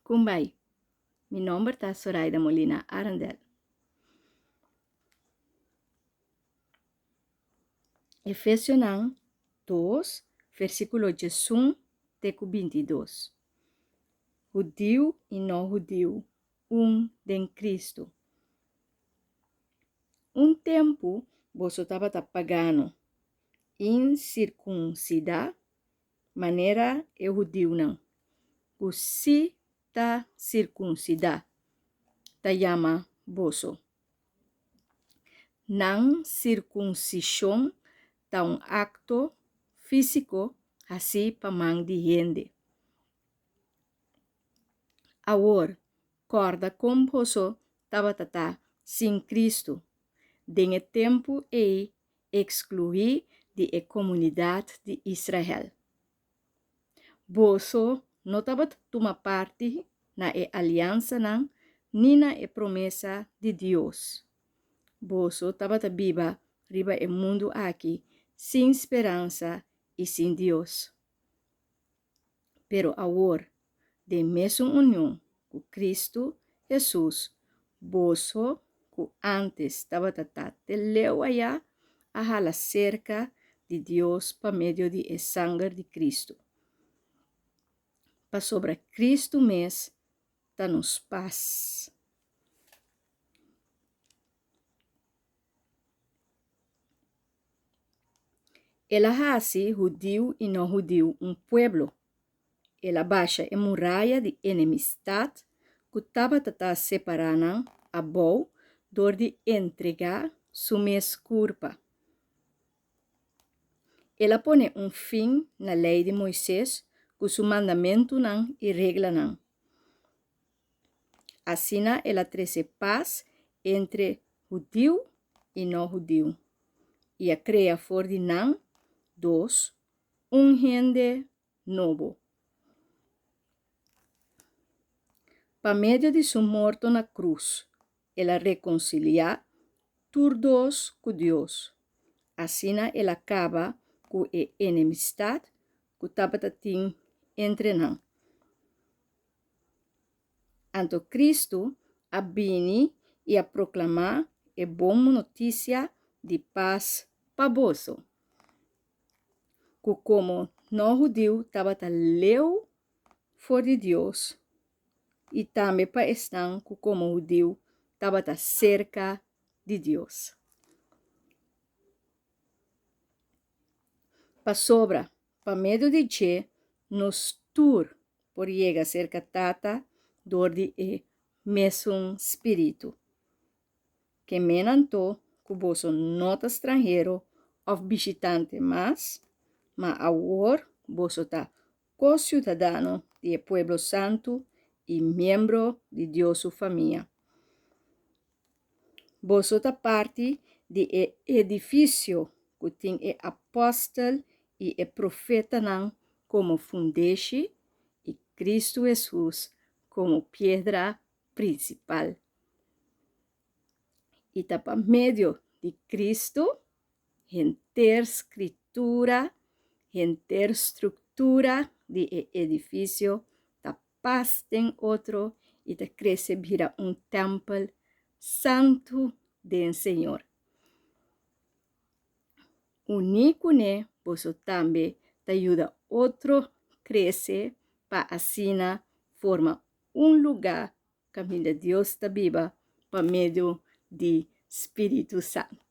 Kumbai, mi nomber ta Soraida Molina Arendel. Efesionan 2, versíkulo 11 te ku 22. Hudiu i no hudiu, un den Kristu. Un tempu boso tabata pagano, insirkunsidá manera e hudiunan, ku sí ta sirkunsidá, ta yama boso. Nan sirkunsishon ta un akto físiko hasí pa man di hende. Awor, kòrda kon boso tabata ta sin Kristu, den e tempu ei ekskluí di e komunidat di Israel. Boso no tabata tuma parti na e aliansanan ni na e promesa di Dios. Boso tabata biba riba e mundu aki sin speransa i sin Dios. Pero awor, den mesun union ku Kristu Hesus, boso ku ántes tabata ta te leu ayá, a hala serka di Dios pa medio di e sanger di Kristu. Pasobra Kristu mes ta nos pas. El a hasi hudiu i no hudiu un pueblo. El a basha e muraya di enemistat ku tabata ta separá nan abou dor di entregá su mes kurpa. El a pone un fin na Lei di Moises ku su mandamentunan i reglanan. Asina el a trese pas entre hudiu i no hudiu, i a krea for di nan dos un hende nobo. Pa medio di su morto na krus, el a rekonsiliá tur dos ku Dios. Asina el a kaba ku e enemistat ku tabata tin entre nan. Anto Kristu a bini i a proklamá e bon notisia di pas pa boso, ku komo no hudiu tabata leu for di Dios, i tambe pa esnan ku komo hudiu tabata serka di Dios. Pasobra pa medio di dje nos tur por yega serka Tata dor di e mesun Spiritu. Ke men anto ku boso no ta stranhero òf bishitante mas, ma awor boso ta ko-siudadano di e pueblo santu i miembro di Dios su famia. Boso ta parti di e edifisio ku tin e apòstel i e profetanan komo fundeshi i Kristu Hesus komo piedra prinsipal. I ta pa medio di Kristu henter Skritura, henter struktura di e edifisio ta pas den otro i ta krese bira un tèmpel santu den Señor. Uní kuné boso tambe ta yuda otro krese pa asina forma un lugá kaminda Dios ta biba pa medio di Spiritu Santu.